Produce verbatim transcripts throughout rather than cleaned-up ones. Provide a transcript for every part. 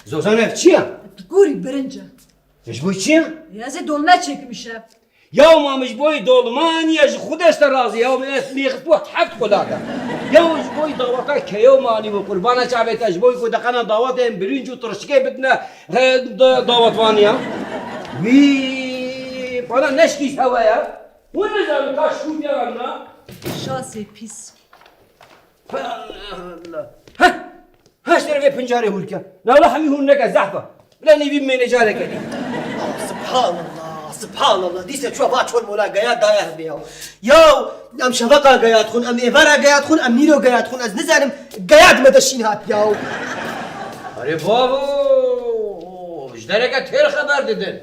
Zozan, ev çi ye? Tu kurî birinc e. Ji bo çi ye? Ya ez ê dolme çêkim îşev. Ya ma min ji bo dolma niye, ji Xwedê te razî. Ya min ez mêxif bû heft xwedata. Ya ji bo daweta keyo manî bû, qurbana çavê te, ji bo ku deqena dawetê em birinc û tirşikê bidine, he, da-, dawetvanî ya. Wî, bana neşkî hewe ya. Hûn nizanin ka şût ya na. Şasê pîs. Allah Allah. Heh. Heşt lira vê pincarê hûrke. Na wala hemî hûn neke, zehf e. Bila nîvî mêne careke dî. Subhanallah, subhanallah. Dîse çuwa va çol mola geya daye hebe ya. Ya, em şeveqa geya dixwin, em êvara geya dixwin, em nîro geya dixwin. Ez nizanim geya dime de şîn hat ya. Arê bavo, ji dereke têr xeber didin.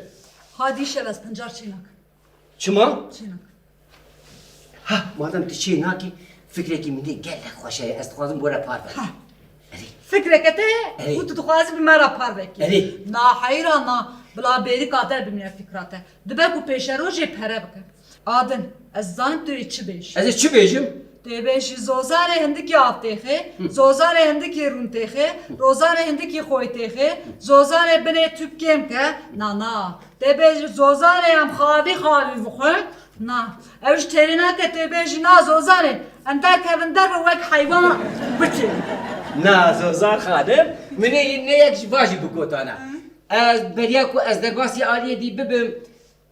Hadî şev ez pincar çênak. Çima? Çênak. Ha, madem tu çê nakî, fikrekî min dê gelek xweş heye, ez dixwazim bo re parve. Ha. Erê. Fikreke te heye Erê. Û tu dixwazî bi me re parve kî. Erê. Na heyra na, bila bêrîka te bimîne fikra te. Dibe ku pêşerojê pere bike. Adin, ez zanim tu yê çi bêjî. Ez ê çi bêjim? Tê bêjî zozanê hindikî av têxê, zozanê hindikî rûn têxê, rozanê hindikî xoy têxê, zozanê binê tûp kêm ke. Na, na. Tê bêjî zozanê em xalî xalî bixwin. Na. Ew ji têrê nake, tê bêjî na zozanê. Em derkevin derve wek heywan biçin. Na zozan xanim, min ê ne yek ji va jî bigotana. Ez beriya ku ez derbasî aliyê dî bibim,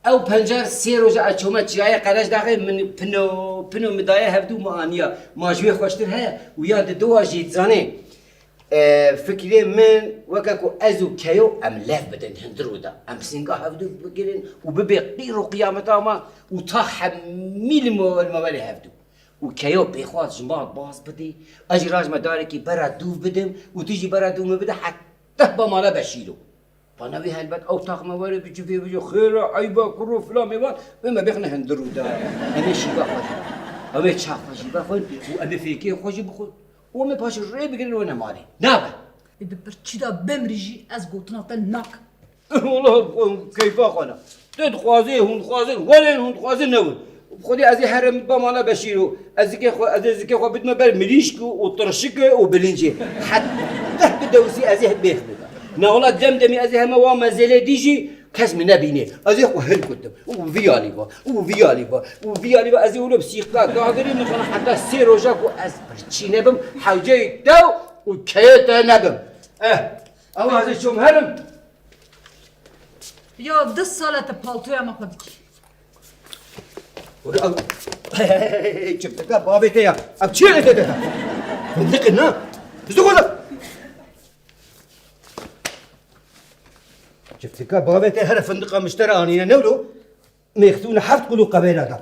ew pencar sê roja ez çûme çiyayê Qerejdaxê min pino, pino min daye hevdû min aniya. Ma ji wê xweştir heye û ya didowa jî dizanê. E, fikrê min weke ku ez û Keyo em lev bidin hundirû de. Em singa hevdû bigirin û bibe qîr û qiyameta me û ta hemî li me, li me welê hevdû. Û Keyo pêxwas ji me baz bidê, ez jî rajme darekî bera dûv bidim û tu jî bera dûv min bide heta ba mala Beşîro. Bana wî helbet ew taxme were bi civê bije, xêr e, eyb e, kuro filan mêvan, wê me bêxne hundirû de. Em ê şîva xwe jî, em ê çax xwe jî vexwin û em ê fêkê xwe jî bixwin. Û em ê paşê rê bigirin wene malê. Nabe. Ê bi pirçî de bimrî jî ez gotina te nakim. Wala keyfa xwe ne. Tu dixwazî, hûn dixwazin, werin, hûn dixwazin newin. Xwedê ez ê herim ba mala Beşîro. Ez zikê xwe, ez ê zikê xwe bidime ber mirîşk û tirşik û bilincê. Heta bidewsî ez ê bêx bike. Na wala dem demî ez ê heme wa mezelê dî jî kes min nebînê. Ez ê xwe hilkutim. Û vî alî va, û vî alî va, û vî alî va. Ez ê wilo bi sîqka dagirî min xwe heta sê roja ku ez birçî nebim, hewceyê te û keyê te nebim. Eh, ew ez ê çûm herim. Ya du sal e tu paltoya me xwe dikî. Were ew çiftika bavê te ya. Ev çi ye te te? Findiq e na? Bizdixwe da. Çiftika bavê te here findiqa miştera anîne newro. Mêxtûne heft kilo qebêla da.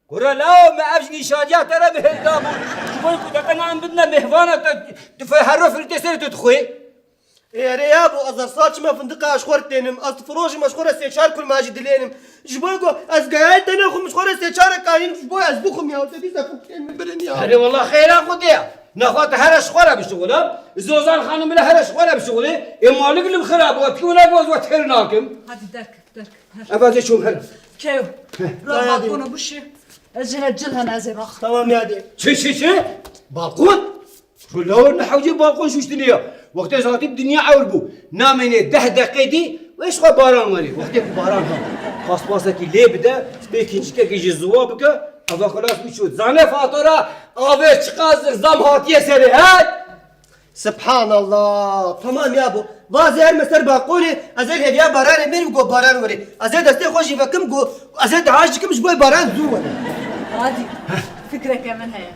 Kura law me ev ji nîşaniya te re bi hêl dabû. Ji bo ku deqena em bidine mêhvana te, tu fe herro filtê serê tu dixwê. Ê erê yabo, ez her sal çime findiqa ez ji xwe re tênim, ez difirojim, ez ji xwe re sê çar kurmacî dilênim. Ji bo ku ez geyayê te nexwim, ji xwe re sê çarek anînim, ji bo ez bixwim ya, te dîsa ku tênim birin ya. Erê wela xêra xwe tê ya. Nexwe te here ji xwe re bişixule, Zozan xanim bile here ji xwe re bişixule, ê malik li xira bû, pî wela bû ez we têr nakim. Hadi derk. Derk, her. Ev ez ê çûm her. Keyo. Ra balkona bişî. Ez jî re cil hene ez ê rax. Tamam ya de. Çi, çi, çi? Balkon? Şu lawir ne hewcê balkon şuştine ya. Wextê zatî dinya ewr bû. Namêne deh deqê dî, wê ji xwe baran werê. Wextê ku baran ha. Paspasekî lê bide, bê kincikekî jî ziwa bike. Eva xelas bû çû. Zane fatora, avê çiqas zam hatiye serê, he? Subhanallah. Tamam ya bu. Vazê her me ser baqolê, ez ê hêviya baranê mêr û go baran were. Ez ê destê xwe jî vekim go, ez ê diaş dikim ji bo baran zû were. Hadi, fikreke min heye.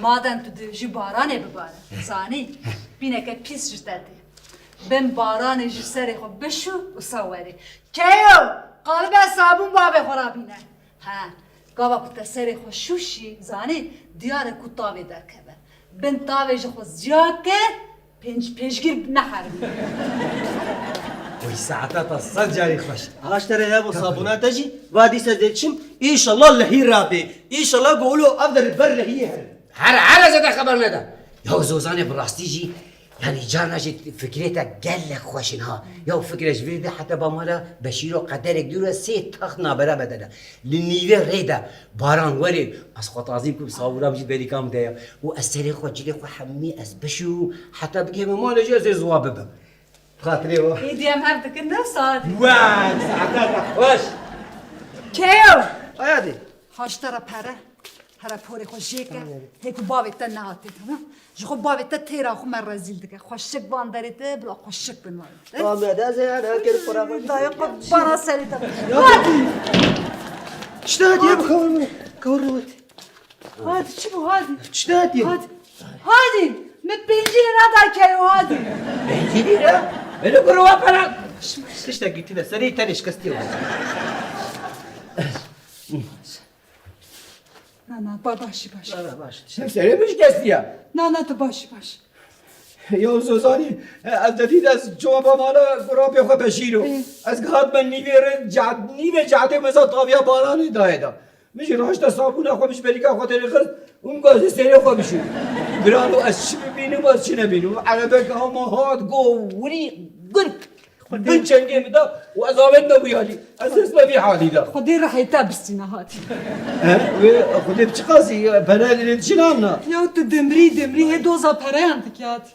Madem tu dibêjî baranê bibare, zanî, pîneke pîs ji te tê. Bin baranê ji serê xwe bişû û sa werê. Keyo, qalibe sabûn bavê xwe rabîne. He, gava ku te serê xwe şûşî, zanî, diyar e ku tavê derkeve. Bin tavê ji xwe ziya ke, pênc pêşgir neherimîne. Oy saeta te sed carî xweş. Aştere ya bo sabûna te jî, va dîse dê çim, înşallah lehî rabê. Înşallah golo ev de li ber lehiyê herin. Her, her ez te xeber neda. Ya Zozanê bi rastî jî Yanî carna jî fikrê te gelek xweş in ha. Ya fikre ji vê de heta ba mala Beşîro qederek dûr e, sê tax nabera bedene. Li nîvê rê de baran werê, ez xwe tazî bikim, sabûna min jî berîka min de ye. Û ez serê xwe, cilê xwe hemî ez bişû, heta bigihime malê jî ez ê ziwa bibim. Xatirê we. Êdî em hev dikin ne saetî. Wek saeta te xweş. Keyo! Aya dê. Haştara pere. Here porê xwe jê ke, hê ku bavê te nehate, tamam? Ji xwe bavê te têra xwe me rezîl dike. Xweşik van derê te, bila xweşik bin van te. Tamam, ya, de ez ê her, her kere para xwe. Dayê xwe bana serê te. Hadi! Çi te hatiye bi kawir min? Kawir min hatiye. Hadi, çi bû, hadi? Çi te hatiye? Hadi. Hadi! Min pêncî lîre da keyo, hadi! Pêncî lîre? Belo kuro wa para. Tiştekî tune, serê tenê şikestiye. Na, na, ba-, başî, başî. Na, na, baş. Hemşire mi şikestiye? Na, na, tu başî, baş. Ya Zozanî, ez dedî ez çawa ba mala kurapê xwe Beşîro. Ê. Ez gihat me nîvê re, cad-, nîvê cadê me za taviya baranê dayê da. Min jî raşta sabûna xwe, min ji berîka xwe derêxist û min got ez ê serê xwe bişûm. Birano ez çi bibînim, ez çi nebînim. Erebek hema hat, go, wirî, gurk. Bin çengê min da û ez avêtime wî alî. Ez dest me vî halî da. Xwedê rehê te bistîne hatî. He? Wê Xwedê bi çi qasî? Pere lê diçin anna? Ya tu dimrî, dimrî hê doza pereyan dikî hatî.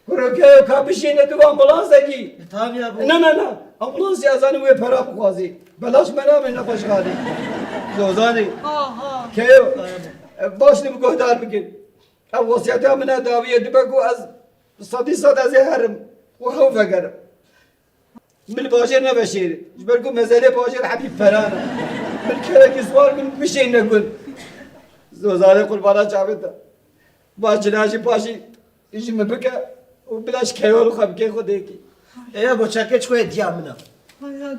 Kuro keyo ka bişêne tu ambulansê kî. E, tabii ya bu. Na, na, na. Ambulansê ez zanim wê pera bixwazî. Belaş me nabê nexweşxanê. Zozanê. Ha, ha. Keyo. E, baş li bi guhdar bikin. Ev wesiyeta min e dawiye dibe ku ez sedî sed ez ê herim û hew vegerim. Min bajêr neveşêrî. Ji ber ku mezelê bajêr hemî peran e. Min kerekî swar min bişêne gund. Zozanê qurbana çavê te. Ba cila jî paşî ji min bike û bila ji keyo li xwe bike xwedêkî. Eya bo çakê çi xwe diya min e. Hay hay.